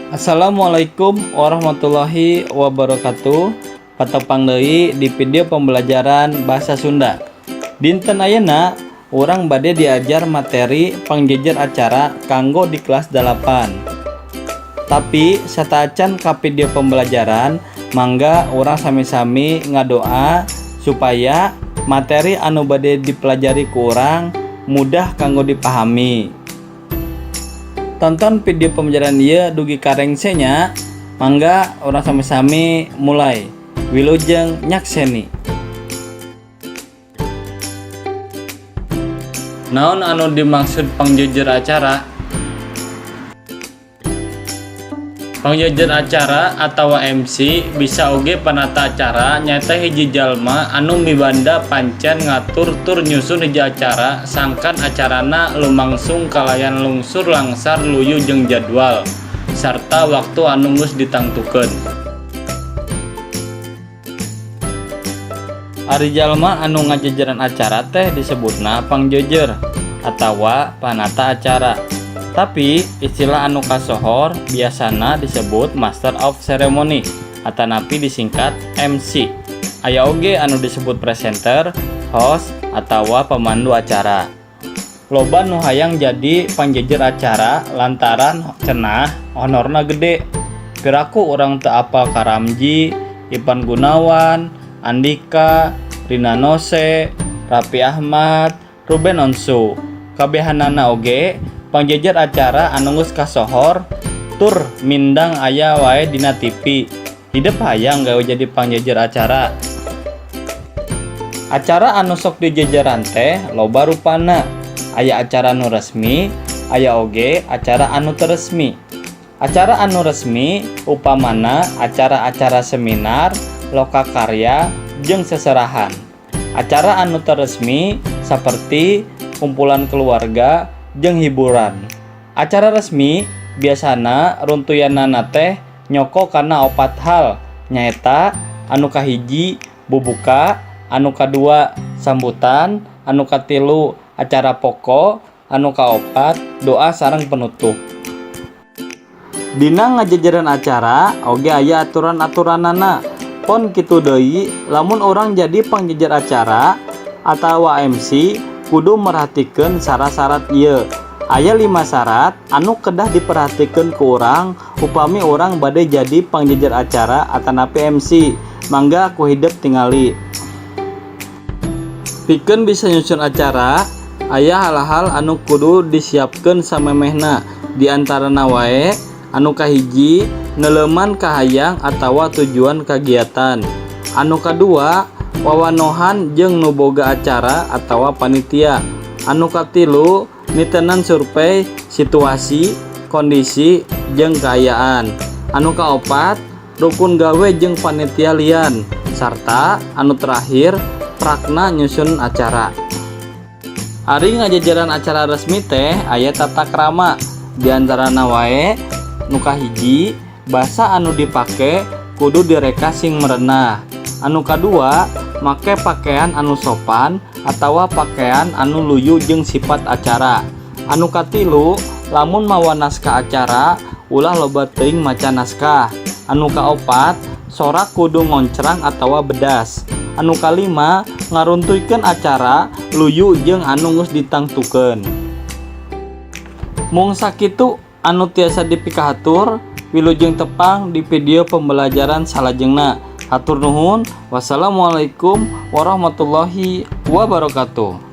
Assalamualaikum warahmatullahi wabarakatuh. Patepang deui di video pembelajaran bahasa Sunda. Dinten ayeuna urang bade diajar materi pangjejer acara kanggo di kelas 8. Tapi sateuacan ka video pembelajaran, mangga urang sami-sami ngadoa supaya materi anu bade dipelajari ku urang mudah kanggo dipahami. Tonton video pembelajaran ieu dugi ka rengse nya. Mangga urang sami-sami mulai. Wilujeng nyakseni. Naon anu dimaksud pangjejer acara? Pangjejer acara atawa MC, bisa oge panata acara, nyaeta hiji jalma anu mibanda pancen ngatur tur nyusun hiji acara sangkan acarana lumangsung kalayan lungsur langsar luyu jeung jadwal sarta waktu anu geus ditangtukeun. Ari jalma anu ngajejeran acara teh disebutna pangjejer atawa panata acara. Tapi istilah anu kasohor biasana disebut Master of Ceremony atanapi disingkat MC. Aya oge anu disebut presenter, host, atawa pemandu acara. Loba nu hayang jadi pangjejer acara lantaran cenah honorna gede. Piraku urang teu apal ka Ramzy, Ivan Gunawan, Andika, Rina Nose, Raffi Ahmad, Ruben Onsu. Kabehanana oge pangjejer acara anu geus kasohor tur mindang aya wae dina TV. Hidep hayang gawe jadi pangjejer acara? Acara anu sok dijejeran teh loba rupana. Aya acara nu resmi, aya oge acara anu teu resmi. Acara anu resmi upamana acara-acara seminar, lokakarya, jeung seserahan. Acara anu teu resmi saperti kumpulan keluarga jeung hiburan. Acara resmi biasana runtuyanana teh nyoko kana opat hal, nyaeta anu kahiji bubuka, anu kadua sambutan, anu katilu acara pokok, anu kaopat doa sareng penutup. Dina ngajejeran acara oge aya aturan-aturanana. Pon kitu deui, lamun urang jadi pangjejer acara atawa MC kudu merhatikeun syarat-syarat ieu. Aya 5 syarat anu kedah diperhatikeun ku urang upami urang bade jadi pangjejer acara atanapi MC. Mangga ku hidep tingali. Pikeun bisa nyusun acara, aya hal-hal anu kudu disiapkeun samemehna. Di antarana wae anu kahiji, neuleuman kahayang atawa tujuan kagiatan. Anu kadua, wawanohan jeung nu boga acara atawa panitia. Anu katilu, nitenan survei situasi, kondisi, jeung kaayaan. Anu kaopat, rukun gawe jeung panitia lian. Sarta anu terakhir, prakna nyusun acara. Ari ngajejeran acara resmi teh aya tata krama. Di antarana wae nu kahiji, basa anu dipake kudu direka sing merenah. Anu kadua, make pakaian anu sopan atawa pakaian anu luyu jeung sifat acara. Anu katilu, lamun mawa naskah acara ulah loba teuing maca naskah. Anu kaopat, sorak kudu ngoncrang atawa bedas. Anu kalima, ngaruntuykeun acara luyu jeung anu geus ditangtukeun. Mung sakitu anu tiasa dipikahatur. Wilujeng tepang di video pembelajaran salajengna. Hatur nuhun. Wassalamualaikum warahmatullahi wabarakatuh.